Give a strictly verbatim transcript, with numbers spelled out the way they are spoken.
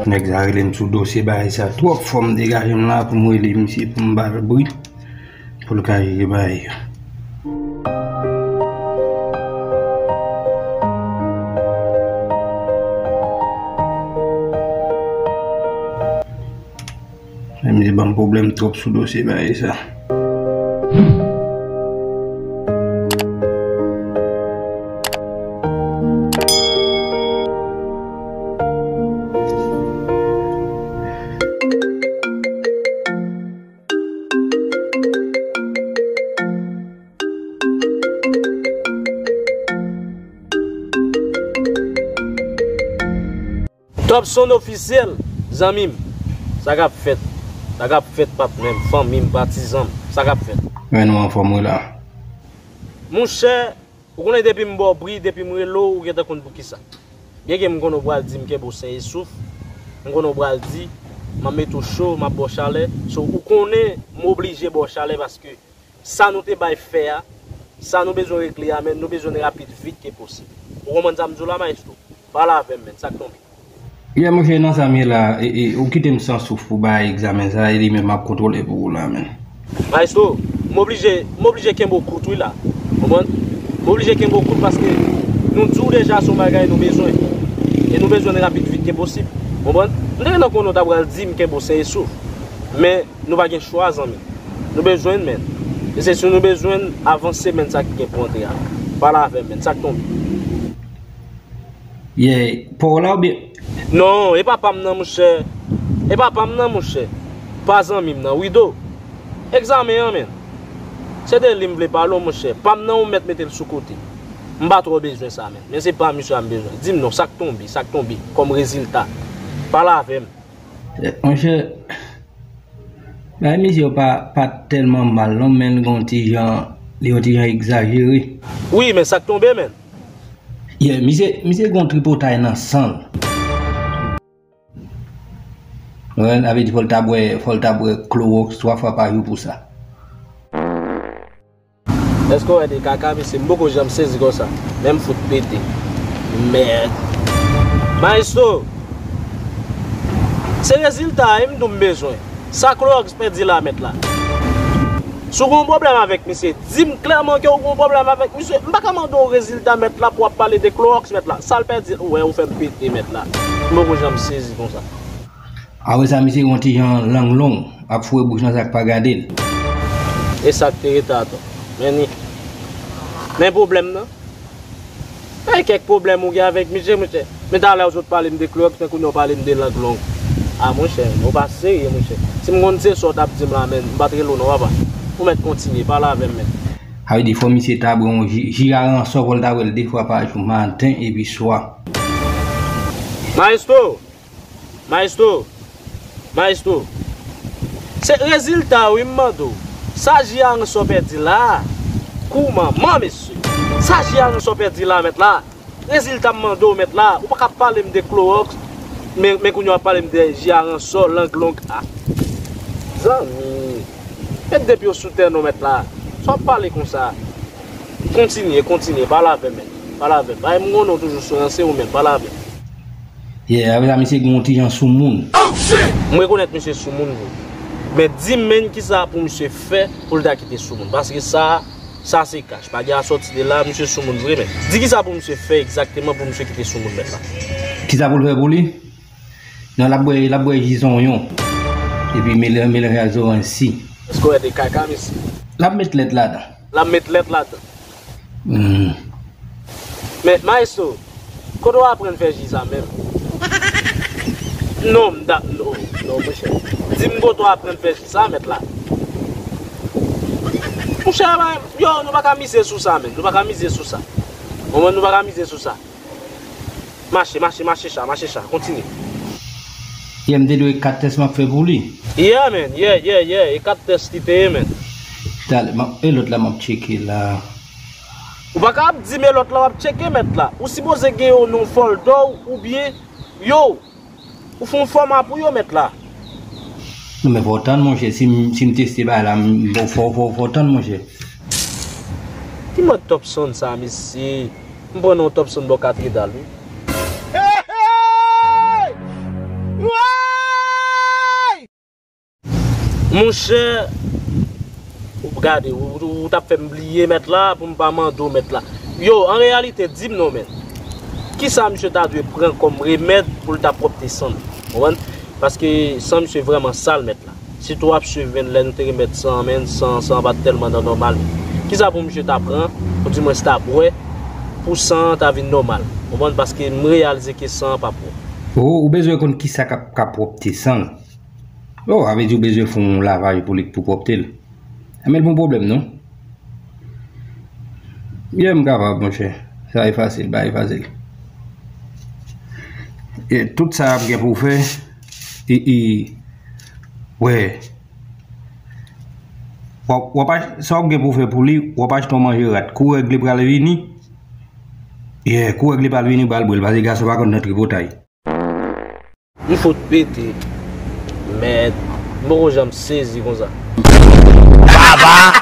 Nèg sa rele m sou dosye bagay sa twòp, fò m degaje m la pou m rele misye pou m ba l bri pou l ka jere bagay yo. Misye ban m pwoblèm twòp sou dosye bagay sa. Topson ofisyèl, zanmi m. Sa k ap fèt? Sa k ap fèt, patnè m, fanmi m, patizan m? Sa k ap fèt? Men nou anfòm wi la. Monchè, ou konnen depi m ba w bri, depi m rele w, ou gentan konn poukisa. Byenke m konnen w pral di m kenbe w sen e souf, m konnen w pral di m ap mete w cho, m ap ba w chalè. So, ou konnen m oblije ba w chalè paske sa nou te bay fè a, sa nou bezwen regle a, men nou bezwen l rapid vit ke posib. Ou konprann sa m di w la, Maestro? Pale avè m, menn, sa k tonbe? Yeah, monchè, nan sa m ye la, e, e, ou kite m san souf pou bay egzamen sa, e li menm m ap kontwole pou ou la, menn. Maestro, m oblije, m oblije kenbe w kout wi la. Konprann? M oblije kenbe w kout paske nou di w deja se yon bagay nou bezwen. E nou bezwen l rapid vit ke posib. Konprann? M te gentan konnen w ta pral di m kenbe w sen e souf. Men, nou pa gen chwa, zanmi. Nou bezwen l, menn. E se si nou bezwen l, avanse, menn, sa ki gen pou antre a. Pale avè m, menn, sa k tonbe? Yeah, pa w la oubyen? Non, e pa pa m nan, monchè. E pa pa m nan, monchè. Pa zanmi m nan, Wido. Egzamen an, menn. Se de li m vle pale w, monchè. Pa m nan, ou mèt mete l sou kote. M pa twò bezwen sa, menn. Men se pa misye a m bezwen. Di m non, sa k tonbe, sa k tonbe kòm rezilta. Pale avè m. Eh, monchè, bagay misye yo pa, pa tèlman mal non, men l gen yon ti jan, li yon ti jan egzajere. Wi, men sa k tonbe, menn? Yeah, misye, misye gen yon tripotay nan san l. Wè, sa vle di fò l ta bwè, fò l ta bwè klowòks twa fwa pa jou pou sa. Èske w wè de kaka, mesye? M poko janm sezi konsa. Men m fout pete. Mèd. Maestro! Se rezilta a wi m di w m bezwen. Sa klowòks pèdi la, mèt la? Si w gen yon pwoblèm avèk misye, di m klèman ke w gen yon pwoblèm avèk misye. M pa ka mande w rezilta, mèt la, pou w ap pale de klowòks, mèt la. Sa l pèdi, ou wè, ou fè m pete, mèt la. M poko janm sezi konsa. Apre sa, misye gen yon ti jan lang long, ap foure bouch nan sa k pa gade l. E sa k te rete atò. Men ni. Men pwoblèm nan. Men kèk pwoblèm ou gen avèk misye, monchè. Men talè ou sot pale m de klowòks, men kounye a w pale m de lang long. A, monchè, ou pa serye, monchè. Si m konn se sa w t ap di m la, men m pa t rele w non, papa. Ou mèt kontinye, pale avè m, men. Sa vle di fò misye ta bwè yon ji, ji aransò, fò l ta bwè l de fwa pa jou, maten epi swa. Maestro! Maestro, maestro, se rezilta wi m mande w. Sa ji aransò pèdi la a? Kou manman, mesye. Sa ji aransò pèdi la a, mèt la? Rezilta m mande w, mèt la. Ou pa ka pale m de klowòks, men, men kounye a w ap pale m de ji aransò, lang long a. Zanmi, met de pye w sou tè non, mèt la. Sa w ap pale konsa? Kontinye, kontinye, pale avè m, men. Pale avè m. Ay, m konnen w toujou sou ranse ou menm, pale avè m. Yeah, apre sa, misye gen yon ti jan soumoun. M rekonèt misye soumoun vre. Men di m, men, kisa pou misye fè pou l ta kite soumoun? Paske sa, sa se kach. Pa gen a sòti de la, misye soumoun vre, men. Di kisa pou misye fè egzakteman pou misye kite soumoun, mèt la? Kisa pou l fè pou li? Non, l ap bwè, l ap bwè ji zonyon. Epi mele-, melanje ak zoranj si. Èske w wè de kaka, mesye? L ap met lèt ladan. L ap met lèt ladan. Hmm. Men, maestro, kote w aprann fè ji sa menm? Non, m da-, non, non, monchè. Di m kote w aprann fè ji sa, mèt la. Monchè, yo, nou pa ka mize sou sa, menm. Nou pa ka mize sou sa. Ou konprann, nou pa ka mize sou sa. Mache, mache, mache cha, mache cha, kontinye. Yeah, m te dwe kat tès m ap fè pou li. Yeah, man, yeah, yeah, yeah, e kat tès li te ye, man. Talè, m ap, e lòt la m ap tcheke la. Ou pa ka ap di m e lòt la w ap tcheke, mèt la. Ou sipoze gen yo nan fòlda w oubyen yo. Ou fè yon fòma pou yo, mèt la. Non, men fò w tann, monchè. Si m, si m teste bagay la, m, bon, fò, fò, fò w tann, monchè. Ki mòd Topson sa, mesye? M pran yon Topson bò katedral, wi. Hey, hey! Monchè, ou gade, ou, ou, ou t ap fè m bliye mèt la pou m pa mande w mèt la. Yo, an reyalite, di m non, mèt. Kisa misye ta dwe pran kòm remèd pou l ta pwòpte san l? Ou konprann? Paske san misye vrèman sal, mèt la. Sitou w ap swiv, men, lè n te remèt san an, men, san, san an pa t tèlman nan nòmal. Kisa pou misye ta pran, ou dimwens ta bwè, pou san an ta vin nòmal? Ou konprann? Paske m reyalize ke san an pa pwòp. Ou, ou bezwen konn kisa k ap ka pwòpte san l. Oh, sa vle di ou bezwen fè yon lavaj pou li, pou pwòpte l. Sa mèt bon pwoblèm, non? Yeah, m kapab, monchè. Sa e fasil, bagay fasil. E tout sa y ap gen pou w fè, e, e, wè. W ap, w ap ach-, sa w ap gen pou w fè pou li, w ap achte yon manje rat. Kou règ li pral vini, yeah, kou règ li pral vini, ba l bwè l, paske gason pa konn nan tripotay. M fout pete. Mèd. M poko janm sezi konsa. Baba!